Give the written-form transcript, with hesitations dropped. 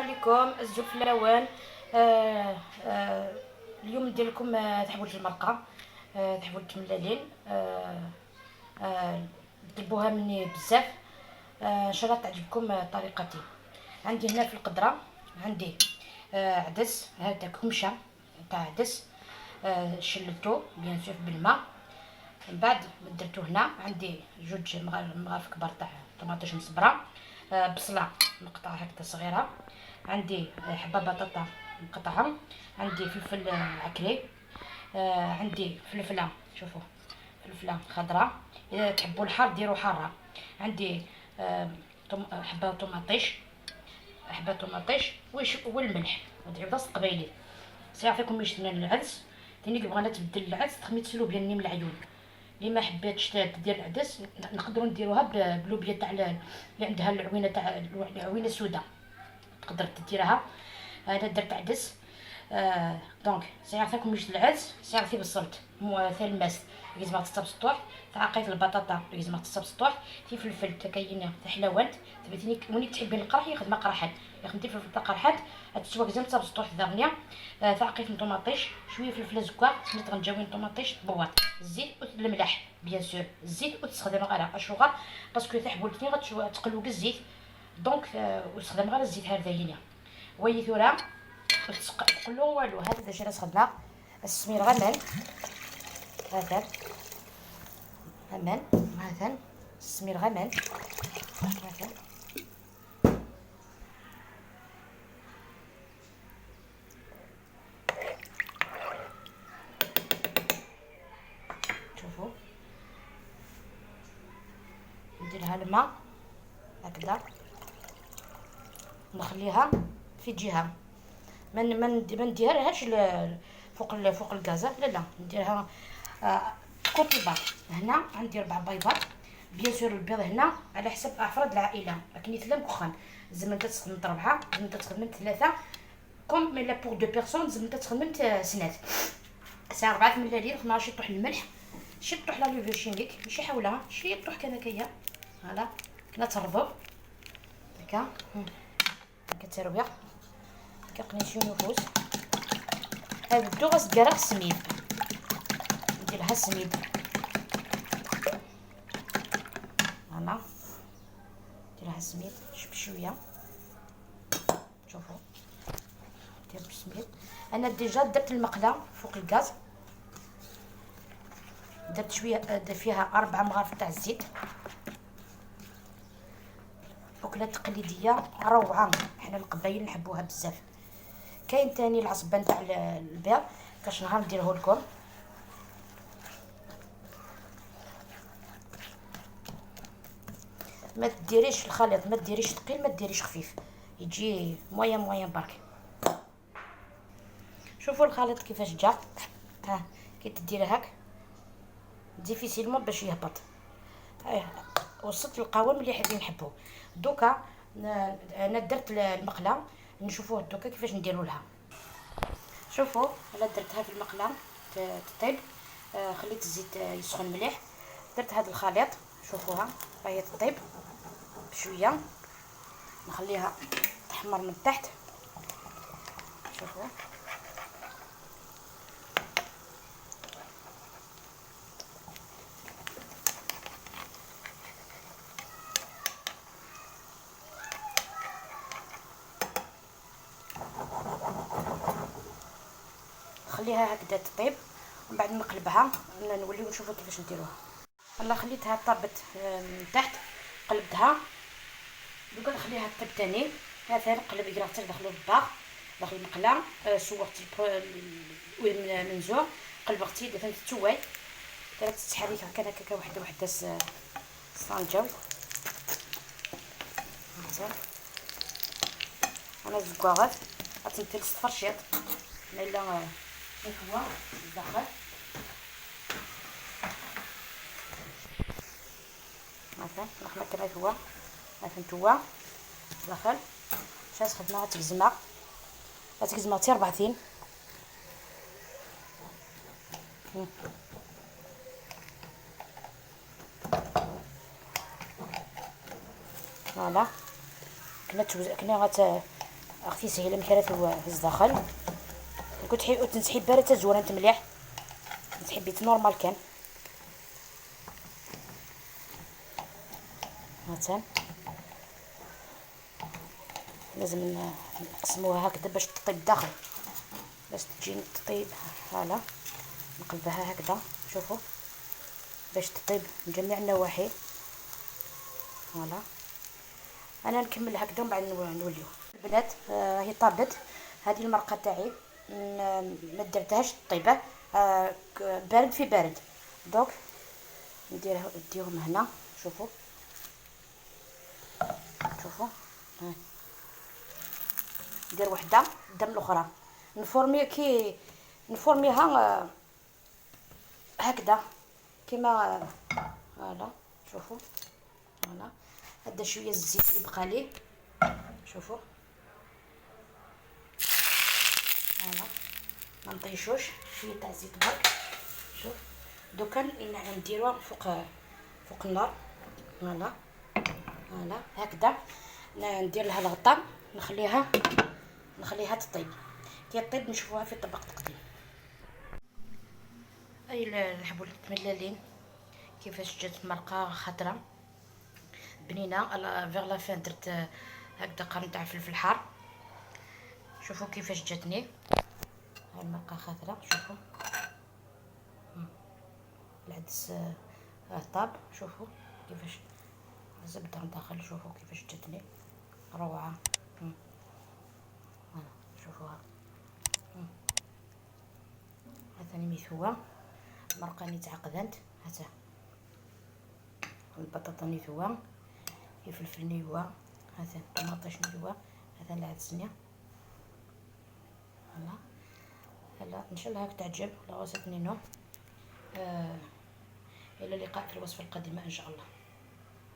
عليكم الزوف الاوان. اليوم ندير لكم تحويله المرقه، تحويله ملالين. طلبوها مني بزاف، ان شاء الله تعجبكم طريقتي. عندي هنا في القدرة عندي عدس، هذا كمشه تاع عدس، شللتو bien sûr بالماء، من بعد درتو هنا. عندي جوج مغارف كبار تاع طوماطيش مصبره، بصله مقطعه هكذا صغيرة، عندي حبه بطاطا مقطعه، عندي فلفل عكري، عندي فلفله، شوفوا فلفله خضراء، اذا تحبوا الحار ديروا حارة. عندي حبه طوماطيش، حبه طوماطيش والملح ودعي قبيلي. سيعطيكم يشتنا العدس ثاني بغانا تبدل العدس تخميت لوبيا نيم العيون. اللي ما حباتش تدير العدس نقدروا نديروها بلوبيا تاع اللي عندها العوينة تاع العوينة السوداء، تقدر تديرها. انا درت عدس. donc سيعطيكم يشت العدس، سيعطي بالصلت ثالماس لازم تستبسطوح، تعقيت البطاطا لازم تستبسطوح، في فلفل تكاينه تحلوانت تبتيني وني تحبي القرح يخدم قرحات، يخدم فلفل تاع قرحات تسوى كزام تستبسطوح ذغنيا. تعقيت طوماطيش شوية فلفل زكا سميت غنجاوين طوماطيش بواط الزيت والملح bien sûr الزيت، وتستخدم غير اشوغر parce que تحبولتني غتقلو الزيت، donc وتستخدم غير الزيت هذا هنا وي ثورة تقلو والو. هذا داكشي علاش خدنا السمير غمان، هذا غمان، هذا السمير غمان، هذا شوفوا نديرها الماء هكذا، نخليها في جهة، ما نديرهاش فوق الغاز، لا لا نديرها côté بار. هنا عندي 4 بيضات bien sûr. البيض هنا على حسب افراد العائلة، لكن ثلاث كخان زعما تخدم 4، زعما تخدم 3، comme لا pour 2 personnes زعما تخدم سنات. ساعة 4 ملاليل، خمارة شي طوح الملح، شي طوح la levure chimique، ماشي حولها، شي طوح كذا كيا voilà كنا تربو هكا هكا ترويع كنقني نفوس. هاد الدو غاسكرا السميد، نديرها السميد voilà، نديرها السميد بشوية. شوفوا ندير بالسميد. انا déjà درت المقله فوق الغاز، درت شوية فيها 4 مغارف تاع الزيت. اكله تقليدية روعه، حنا القبايل نحبوها بزاف. كاين تاني العصبان تاع البيض، كاش نهار نديره لكم. ما ديريش الخليط، ما ديريش ثقيل، ما ديريش خفيف، يجي moyen moyen برك. شوفوا الخليط كيفاش جا، ها كي تدير هاك difficilement باش يهبط. وصلت القوام اللي حابين نحبوه. دوكا انا درت المقله، نشوفوه دوكا كيفاش نديرو لها. شوفوا انا درتها في المقله تطيب، خليت الزيت يسخن مليح، درت هذا الخليط شوفوها راهي تطيب بشوية، نخليها تحمر من تحت. شوفوا خليها هكذا تطيب، ومن بعد نقلبها نوليو نشوفوا كيفاش نديروها. انا خليتها طابت من تحت، قلبتها دوكا نخليها طيب تاني. هذا نقلب يقرا حتى دخلوا الباغ داخل المقله، سوقت المنزوع، قلبتي درت التواي، درت التحريك هكا هكا وحده وحده الصنجاو. انا زكواغات غتمثل الصفرشيط الا هو الداخل. مثلا نخلط كما هو مثلا توا داخل شاس خدمة غتكزمه غتكزمه حتى 4. voilà كنا كنا غت اختي سهيلة مكرات في الداخل. كنت تنسحي بارد تزورا انت مليح، تنسحي بيت normal كان مثلا لازم نقسموها هكذا باش تطيب داخل، باش تجي تطيب. voilà نقلبها هكذا، شوفوا باش تطيب من جميع النواحي. voilà انا نكمل هكذا ومن بعد نوليو. البنات راهي طابت هذه المرقه تاعي، ما درتهاش طيبة، بارد في بارد. دوك نديرهم هنا. شوفوا شوفوا ندير وحده قدام الاخرى، نفورمي كي نفورميها هكذا كيما voilà. شوفوا voilà هذا شوية الزيت اللي بقى لي، شوفوا voilà ما نطيشوش، شوية تاع الزيت برك. شوف دوكا نديروها فوق النار. voilà voilà هكذا ندير لها الغطاء، نخليها تطيب. كي تطيب نشوفوها في طبق تقديم. اي الحبول الملالين كيفاش جات المرقه خضرة بنينه. vers la fin درت هكذا قرن تاع فلفل حار. شوفوا كيفاش جاتني هاي المرقه خضرة. شوفوا العدس طاب، شوفوا كيفاش الزبدة داخل، شوفوا كيفاش جاتني روعه. voilà شوفوها هذا ميثوه المرقه ني تعقدنت، هاتا البطاطا نيثوه، الفلفل نيوه، هذا الطماطيش نيوه، هذا العدس نيا. voilà هلا ان شاء الله هاك تعجب la recette نينو. الى اللقاء في الوصفة القادمة ان شاء الله.